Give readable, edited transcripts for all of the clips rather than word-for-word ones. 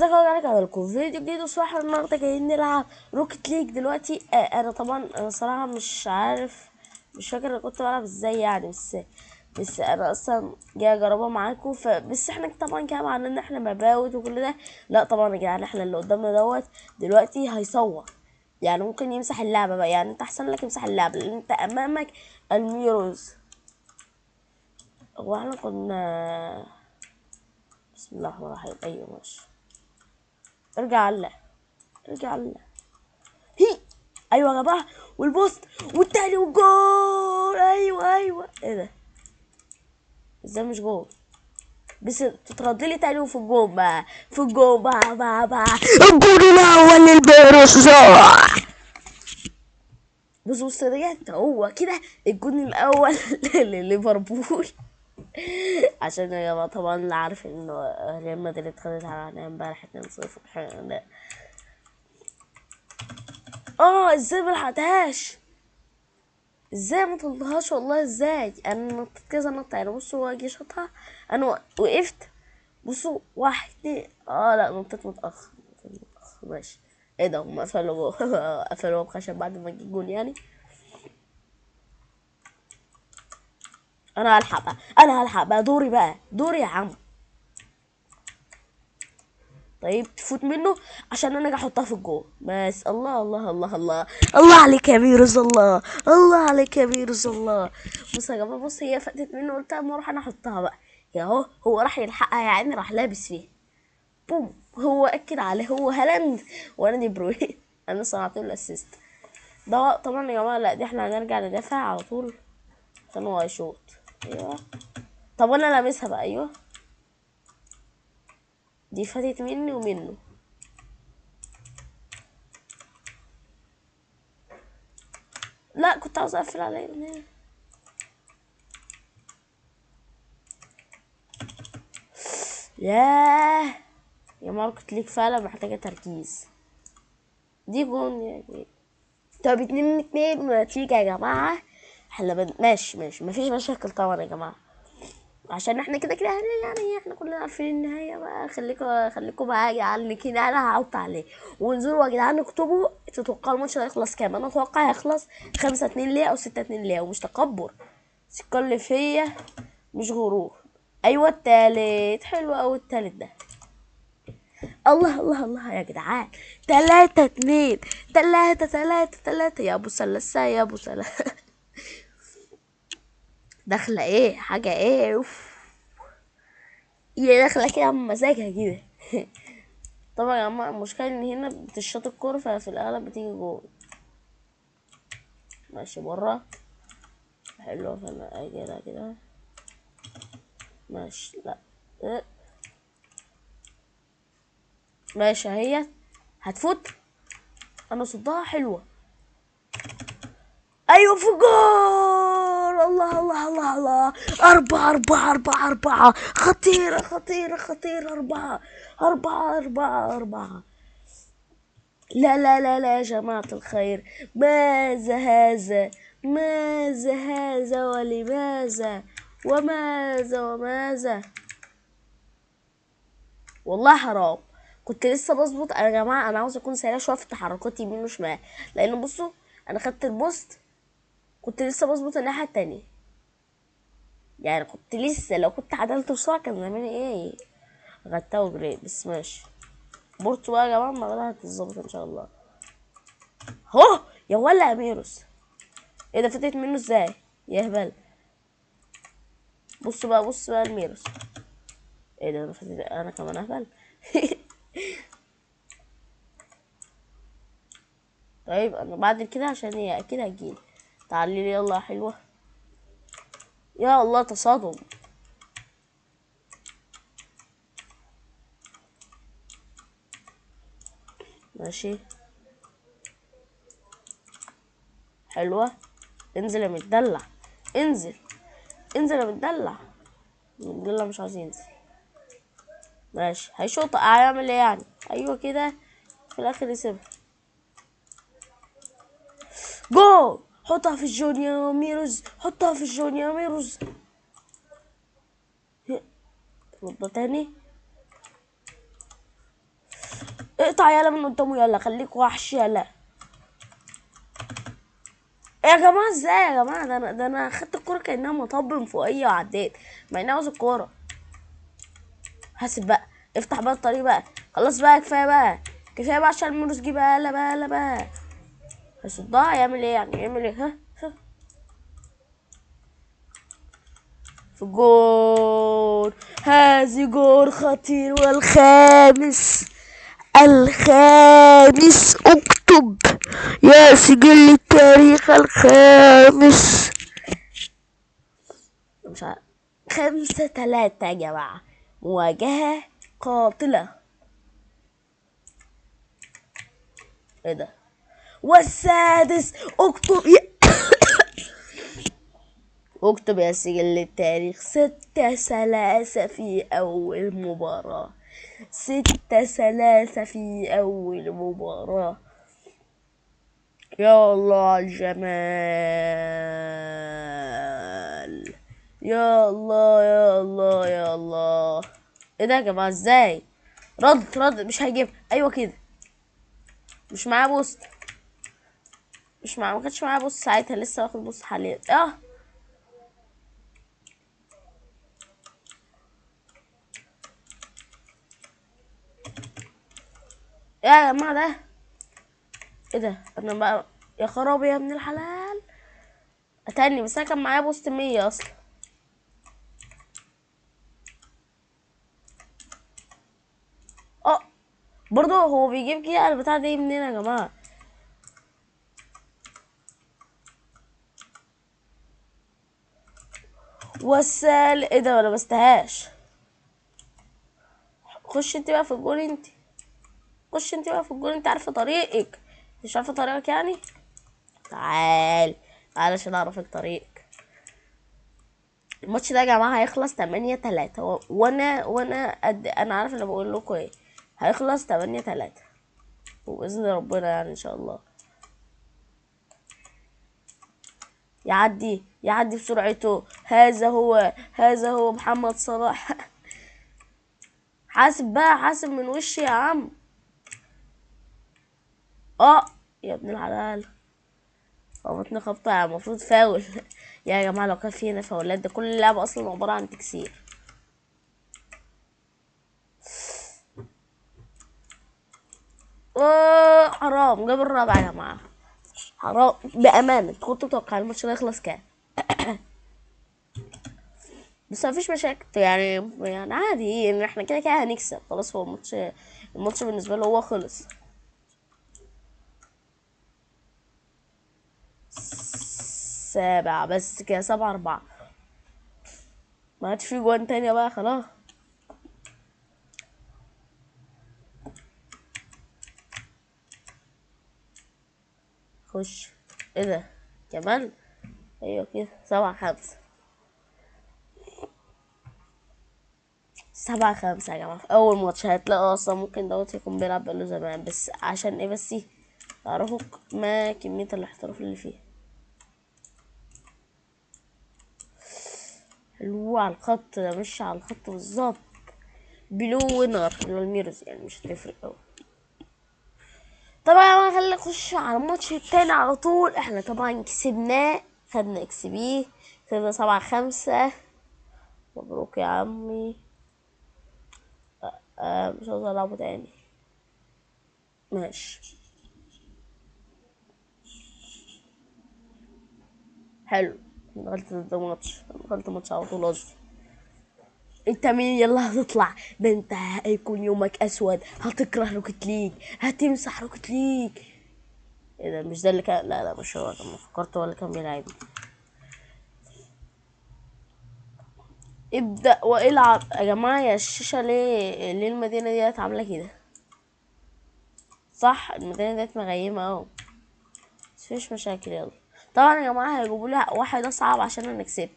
ازيكم يا جماعة، على لكم فيديو جديد. وصراحة النهارده جايين نلعب Rocket League دلوقتي. انا طبعا صراحة مش عارف، مش فاكر انا كنت بلعب ازاي يعني، بس انا اصلا جاي اجربها معاكم. فبس احنا طبعا كده معناه ان احنا مباوت وكل ده، لا طبعا يا جدعان احنا اللي قدامنا دوت دلوقتي هيصور، يعني ممكن يمسح اللعبة بقى، يعني انت احسن لك امسح اللعبة لان انت امامك الميروز. هو احنا كنا بسم الله الرحمن الرحيم. ايوه ماشي، ارجع علق، ارجع علق. هي ايوه يا جماعة، وال boost والتاني والجول. ايوه ايوه، ايه ده؟ ازاي مش جول؟ بس تترد لي تاني وفي الجول بقى، في الجول بقى بقى بقى الجول الاول للبيروس. بص بص رجعت هو كده الجون الاول لليفربول. عشان يا جماعة طبعا اللي عارف انه ريال مدريد خدت على عينيها امبارح 2-0. ازاي ما لحقتهاش؟ ازاي ما طلتهاش؟ والله ازاي انا نطيت كذا نطه يعني. بصوا هو جه شاطها، انا وقفت. بصوا واحد اتنين، لا نطيت متاخر، نطيت متاخر. ماشي، ايه ده؟ هم قفلوا قفلوا بخشب بعد ما جه الجون يعني. انا هلحق بقى، انا هلحق بقى، دوري بقى، دوري يا عم. طيب تفوت منه عشان انا اجي احطها في الجول بس. الله الله الله الله الله عليك يا ميروز، الله الله عليك يا ميروز، الله. بص يا جماعة، بص هي فاتت منه، قلت اما اروح انا احطها بقى. يا اهو هو راح يلحقها يعني، راح لابس فيها بوم. هو اكد عليه، هو هالاند وانا دي بروين. انا صنعت له ال assist ده طبعا يا جماعة. لا دي احنا هنرجع ندافع على طول عشان هو هيشوط. ايوه طب انا لامسها بقى. ايوه دي فاتت مني ومنه. لا كنت عاوز اقفل عليه من هنا. ياه يا Rocket League فعلا محتاجة تركيز. دي جون يا جماعة. طب 2-2 ونتيجة يا جماعة. احنا ماشي ماشي، مفيش مشاكل طبعا يا جماعة، عشان احنا كده كده يعني احنا كلنا عارفين النهاية بقى. خليكم معايا يا جدعان كده، انا هحط عليه. وانزلوا يا جدعان اكتبوا تتوقعوا الماتش ده هيخلص كام. انا اتوقع هيخلص 5-2 ليا او 6-2 ليا، ومش تكبر، الثقة اللي فيا مش غرور. ايوه التالت حلو اوي، التالت ده. الله الله الله يا جدعان، 3-2، 3-3-3 يا ابو سلسة يا ابو سلسة. داخلة ايه حاجة ايه، اوف هي داخلة كده مزاجها كده. طبعا يا جماعة المشكلة ان هنا بتشوط الكورة ففي الاغلب بتيجي جول. ماشي برا حلوة، فانا اجي كده ماشي. لا إيه. ماشي اهي هتفوت، انا صدها حلوة. ايوه في جول. الله الله الله الله، 4 4 4 4، خطيرة خطيرة خطيرة، 4 4 4 4. لا لا لا لا يا جماعة الخير، ماذا هذا؟ ماذا هذا؟ ولماذا؟ وماذا وماذا؟ والله حرام، كنت لسه بظبط. انا يا جماعة انا عاوز اكون سريع شوية في تحركاتي يمين وشمال، لان بصوا انا خدت ال boost كنت لسه بظبط الناحية التانية، يعني كنت لسه لو كنت عدلت بسرعة كان زماني ايه غتاو وجريت. بس ماشي بورتو بقى يا جماعة، المرة دي هتتظبط ان شاء الله. اهو يا ولا يا ميروس، ايه ده؟ فاتت منه ازاي يا هبل؟ بصوا بقى، بص بقى الميروس، ايه ده؟ انا فاتت، انا كمان اهبل. طيب انا بعد كده عشان هي اكيد هتجيلي. تعالي لي يلا يا حلوة. يا الله تصادم. ماشي حلوة، انزل يا متدلع، انزل انزل يا متدلع. متدلع مش عاوز ينزل. ماشي هيشوط، هيعمل ايه يعني؟ ايوه كده في الاخر يسيبها جول. حطها في الجون يا ميروز، حطها في الجون يا ميروز. رد تاني. اقطع يلا من قدامه، يلا خليك وحش يلا. يا جماعة ازاي يا جماعة؟ ده انا خدت الكورة كانها مطب من فوقيه وعديت، مع اني عاوز الكورة. حاسب بقى، افتح بقى الطريق بقى، خلاص بقى كفاية بقى، كفاية بقى عشان الميروس جه بقى. يلا بقى يلا بقى، هيصدها يعمل ايه يعني؟ يعمل ايه؟ ها ها، في الجول. هذه جول خطير، والخامس، الخامس، اكتب يا سجل التاريخ الخامس. مش عارف. 5-3 يا جماعة، مواجهة قاتلة. ايه ده؟ والسادس، اكتب اكتب يا سجل التاريخ 6-3 في أول مباراة، 6-3 في أول مباراة. يا الله على الجمال، يا الله يا الله يا الله. ايه ده يا جماعة؟ ازاي؟ رد رد، مش هيجيب. ايوه كده، مش معاه boost، مش معاه، ما كانش معاه boost ساعتها، لسه واخد boost حاليا. يا جماعة ده ايه ده؟ انا بقى يا خرابي يا ابن الحلال. اتاني، بس انا كان معايا boost 100 اصلا. برضه هو بيجيب كده البتاع دي منين يا جماعة؟ وسال ايه ده؟ ولا بستهاش. خش انت بقى في الجول، انت خش انت بقى في الجول، انت عارفه طريقك، مش عارفه طريقك يعني. تعال تعال عشان اعرفك طريقك. الماتش ده يا جماعة هيخلص 8-3، وانا قد انا عارف اللي بقول لكم ايه، هيخلص 8-3 وباذن ربنا يعني ان شاء الله. يعدي يعدي بسرعته، هذا هو، هذا هو محمد صلاح. حاسب بقى، حاسب من وشي يا عم. يا ابن الحلال، خبطني خبطة يعني المفروض فاول. يا جماعة لو كان في هنا فاولات، ده كل اللعبة أصلا عبارة عن تكسير. حرام، جاب الرابع يا جماعة، حرام بأمانة. كنت متوقع الماتش ده يخلص كام؟ بس مفيش مشاكل يعني عادي، ان احنا كده كده هنكسب خلاص. هو الماتش بالنسبة له هو خلص. 7 بس كده، 7-4، ما عادش في جوان تانية بقى خلاص. خش، ايه ده كمان؟ ايوه كده، 7-5، 7-5 يا جماعة. في أول ماتش هتلاقوا أصلا ممكن دوت يكون بيلعب بقاله زمان، بس عشان ايه؟ بس تعرفوا ما كمية الاحتراف اللي فيها. حلو على الخط ده، مش على الخط بالظبط. بلو وينر اللي هو الميروز يعني مش هتفرق أوي. طبعا يا جماعة خلينا نخش على الماتش التاني على طول. احنا طبعا كسبناه، خدنا اكس بي، كسبنا 7-5. مبروك يا عمي. مش عاوز العبه تاني. ماشي حلو، دخلت ضد ماتش، دخلت ماتش على طول قصدي. انت مين؟ يلا هتطلع ده، انت هيكون يومك اسود، هتكره Rocket League، هتمسح Rocket League. ايه ده؟ مش ده اللي كان؟ لا لا مش هو، انا فكرت هو اللي كان بيلعب. ابدأ والعب يا جماعة. يا الشاشة ليه المدينة ديت عاملة كده؟ صح المدينة ديت مغيمة اهو، بس مفيش مشاكل. يلا طبعا يا جماعة هيجيبوا لي واحد اصعب عشان انا كسبت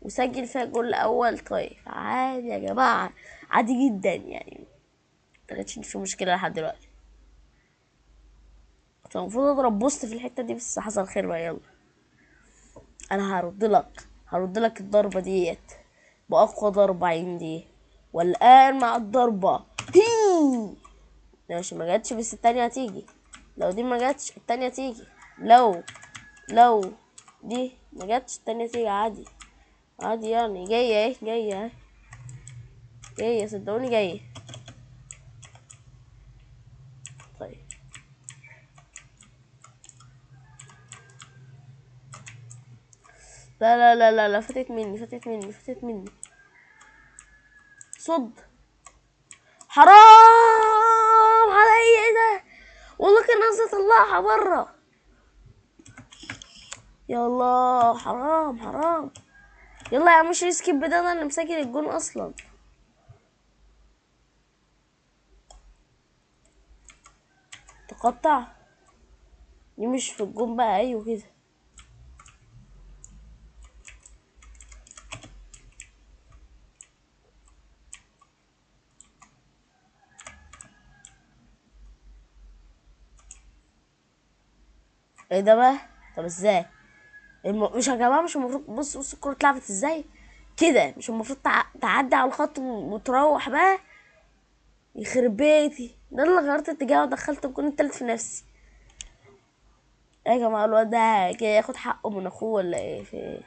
وسجل فيها الجول الاول. طيب عادي يا جماعة، عادي جدا يعني، متقلقش ان في مشكلة لحد دلوقتي. كنت المفروض اضرب بوست في الحتة دي، بس حصل خير بقى. يلا انا هرد لك الضربة ديت باقوى ضربة عندي، والان مع الضربة. هي ماشي ما جاتش، بس التانية هتيجي. لو دي ما جاتش التانية تيجي. لو دي ما جاتش التانية تيجي عادي، عادي يعني. جاية اهي، جاية اهي، جاية، صدقوني جاية. طيب لا لا لا لا لا، فاتت مني، فاتت مني، فاتت مني. صد، حرام عليا، ايه ده؟ والله كان قصدي اطلعها بره. يلا حرام حرام. يلا يا عم شيل skip ده، انا اللي مسجل الجون اصلا. تقطع دي مش في الجون بقى. ايوه كده. ايه ده بقى؟ طب ازاي؟ مش يا جماعة، مش المفروض، بص الكره اتلعبت ازاي كده؟ مش المفروض تعدي على الخط وتروح بقى؟ يخرب بيتي، ده اللي غيرت اتجاهه ودخلت الجون التالت في نفسي. ايه يا جماعة الواد ده كده ياخد حقه من اخوه ولا ايه؟ في ايه؟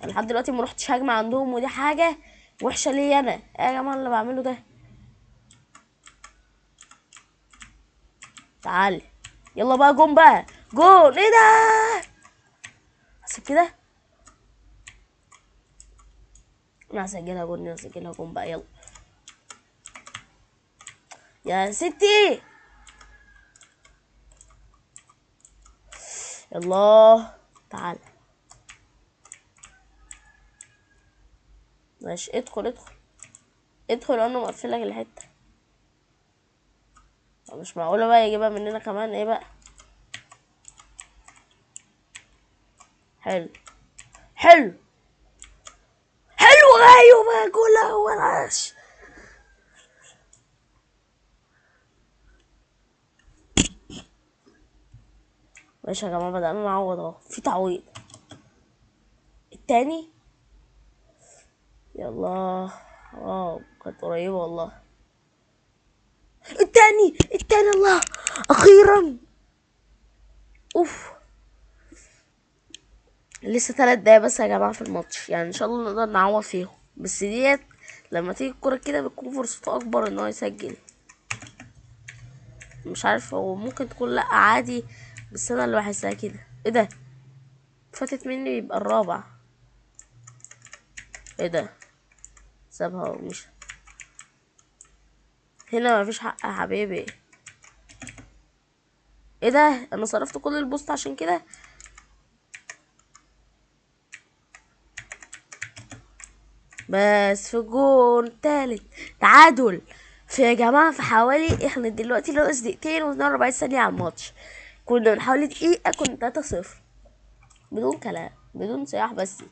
انا لحد دلوقتي ما روحتش هجمة عندهم، ودي حاجة وحشة ليا انا. ايه يا جماعة اللي بعمله ده؟ تعالي يلا بقى جون بقى، جون. ايه ده؟ حسب كده انا هسجلها جون، انا هسجلها جون بقى. يلا يا ستي، يلا تعال. ماشي ادخل ادخل ادخل، انا مقفل لك الحتة. مش معقولة بقى يجيبها مننا كمان. ايه بقى؟ حلو حلو حلو. ايوه بقى جول اول عاش. ماشي يا جماعة بدأنا نعوض اهو، في تعويض التاني. يلا كانت قريبه والله. التاني التاني، الله اخيرا. اوف لسه 3 دقايق بس يا جماعة في الماتش، يعني ان شاء الله نقدر نعوض فيهم. بس ديت لما تيجي الكرة كده بتكون فرصته اكبر ان هو يسجل. مش عارف هو ممكن تكون لا عادي، بس انا اللي بحسها كده. ايه ده؟ فاتت مني، يبقى الرابع. ايه ده؟ سابها ومشى. هنا مفيش حق يا حبيبي. ايه ده؟ انا صرفت كل ال boost عشان كده. بس في جون تالت، تعادل في يا جماعة. في حوالي احنا دلوقتي ناقص دقيقتين واتنين واربعين ثانية على الماتش. كنا من حوالي دقيقة كنا 3-0 بدون كلام بدون صياح. بس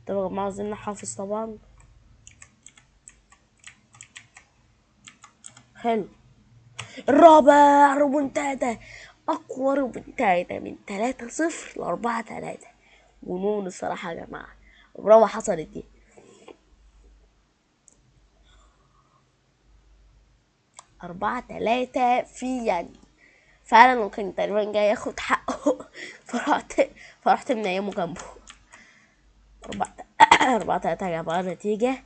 طب يا جماعة عاوزين نحافظ طبعا. حلو الرابع، رومونتادا، اقوى رومونتادا من 3-0 ل4-3. جنون الصراحة يا جماعة، برافو حصلت دي. 4-3 في يعني فعلا، وكان تقريبا جاي ياخد حقه. فرحت منيمه جنبه. 4-3 يا جماعة، نتيجة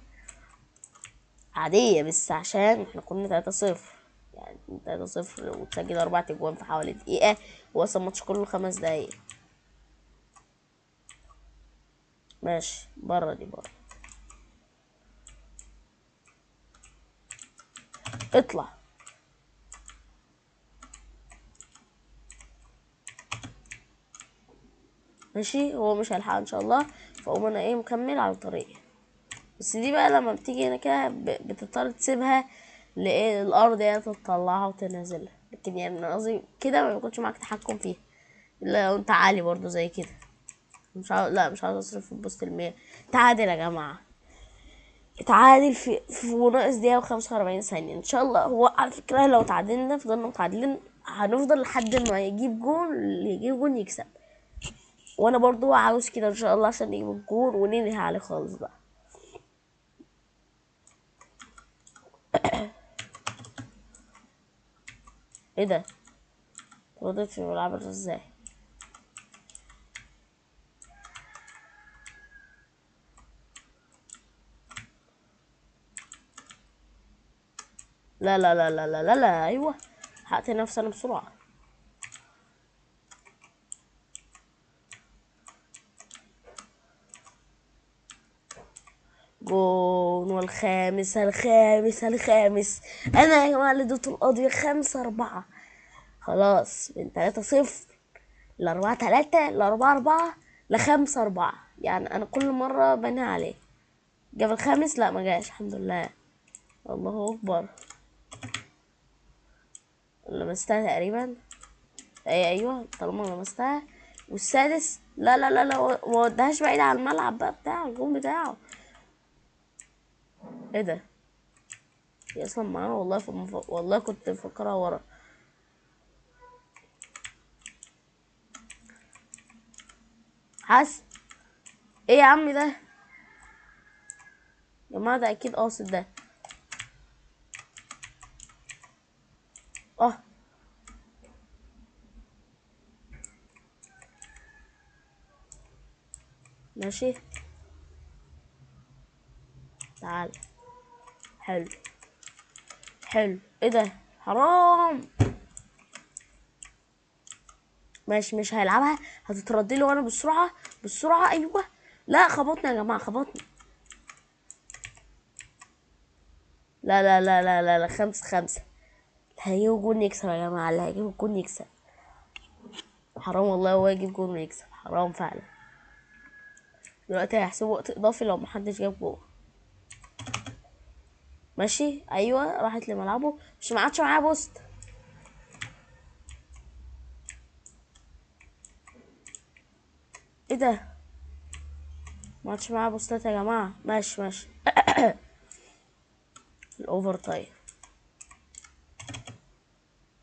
عادية بس عشان احنا كنا 3-0، يعني 3-0 وتسجل 4 اجوان في حوالي دقيقة، وأصلا الماتش كله 5 دقايق. ماشي بره دي بره، اطلع. ماشي هو مش هيلحق ان شاء الله، فاقوم انا ايه مكمل على طريقي. بس دي بقى لما بتيجي هنا كده بتضطر تسيبها لايه الارض يعني تطلعها وتنزلها، لكن يعني انا قصدي كده ما بيكونش معاك تحكم فيها الا لو انت عالي برضو زي كده. مش عاوز، لا مش عاوز اصرف في البوست المية. تعادل يا جماعة، اتعادل في وناقص دقيقة وخمسة وأربعين ثانية. إن شاء الله. هو على فكرة لو تعادلنا فضلنا متعادلين هنفضل لحد ما يجيب جون، اللي يجيب جون يكسب، وأنا برضو عاوز كده إن شاء الله عشان نجيب الجون وننهي عليه خالص بقى. ايه ده؟ ردت في ملعب ازاي؟ لا لا لا لا لا لا لا، ايوه حققت نفسي انا بسرعة. جون، والخامس الخامس الخامس. انا يا جماعة اللي اديته القضية 5-4. خلاص من 3-0 ل4-3 ل4-4 ل5-4. يعني انا كل مرة بنهي عليه. جاب الخامس؟ لا ما جاش، الحمد لله. الله اكبر. لمستها تقريبا. ايوه طالما لمستها. والسادس لا لا لا لا، ما ودهاش بعيد على الملعب بقى بتاعه، الجون بتاعه. ايه ده؟ هي اصلا معانا والله. والله كنت مفكرها ورا. حس ايه يا عم ده؟ يا جماعة ده اكيد قاصد ده. ماشي تعال. حلو حلو. ايه ده؟ حرام. ماشي مش هيلعبها، هتتردي له وانا بسرعة بسرعة. ايوه لا خبطني يا جماعة، خبطني. لا لا لا لا لا لا، 5-5. اللي هيجيب جون يكسب يا جماعة، اللي هيجيب جون يكسب. حرام والله هو يجيب جون ويكسب، حرام فعلا. دلوقتي هيحسبوا وقت اضافي لو محدش جاب جون. ماشي ايوه راحت لملعبه، مش ما عادش معايا boost. ايه ده؟ ما عادش معايا بوستات يا جماعة. ماشي ماشي. ال overtime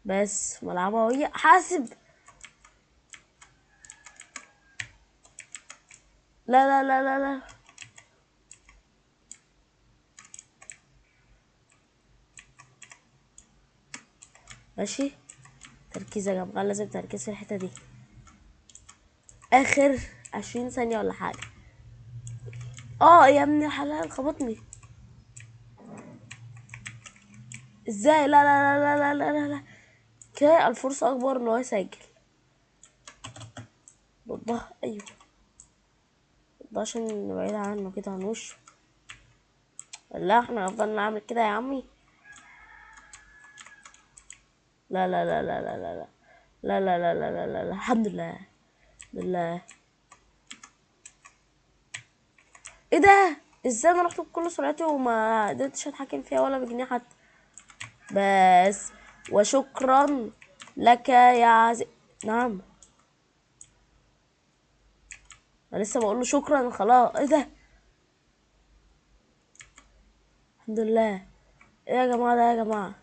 بس ملعبها وهي حاسب. لا لا لا لا لا. ماشي تركيز يا جماعة، لازم تركيز في الحتة دي. اخر 20 ثانية ولا حاجة. يا ابن الحلال خبطني ازاي؟ لا لا لا لا لا لا لا. كده الفرصة اكبر ان هو يسجل. ضدها ايوه، ده عشان بعيد عنه كده عن وشه. لا احنا هنفضل نعمل كده يا عمي. لا لا لا لا لا لا لا لا لا لا لا لا لا. الحمد لله الحمد لله. ايه ده؟ ازاي انا رحت بكل سرعتي وما قدرتش اتحكم فيها ولا بجنيه حتى؟ بس وشكرا لك يا عزيز. نعم انا لسه بقول له شكرا خلاص. ايه ده؟ الحمد لله. ايه يا جماعة ده يا جماعة؟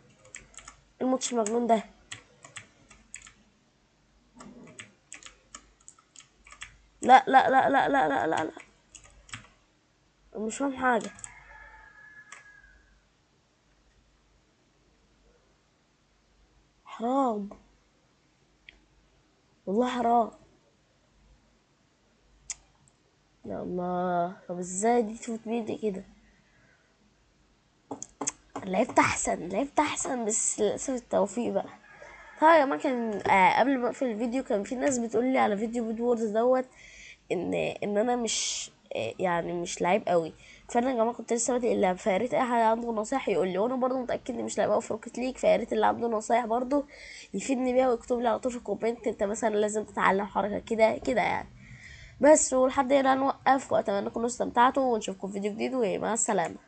الماتش المجنون ده. لا لا لا لا لا لا لا لا، مش فاهم حاجة. حرام والله حرام. يا الله، طب ازاي دي تفوت بيدي كده؟ لعبت احسن، لعبت احسن، بس للاسف التوفيق بقى. طبعا يا جماعة كان قبل ما اقفل الفيديو كان في ناس بتقول لي على فيديو Bed Wars دوت ان انا مش يعني مش لعيب قوي. فانا يا جماعة كنت لسه بادئ اللعب، فيا ريت اي حد عنده نصايح يقول لي، وانا برضو متاكد اني مش لعيب قوي في Rocket League، فيا ريت اللي عنده نصايح برضو يفيدني بيها ويكتب لي على طول في ال comment انت مثلا لازم تتعلم حركة كده كده يعني. بس ولحد هنا نوقف، واتمنى تكونوا استمتعتوا، ونشوفكم في فيديو جديد، ومع السلامة.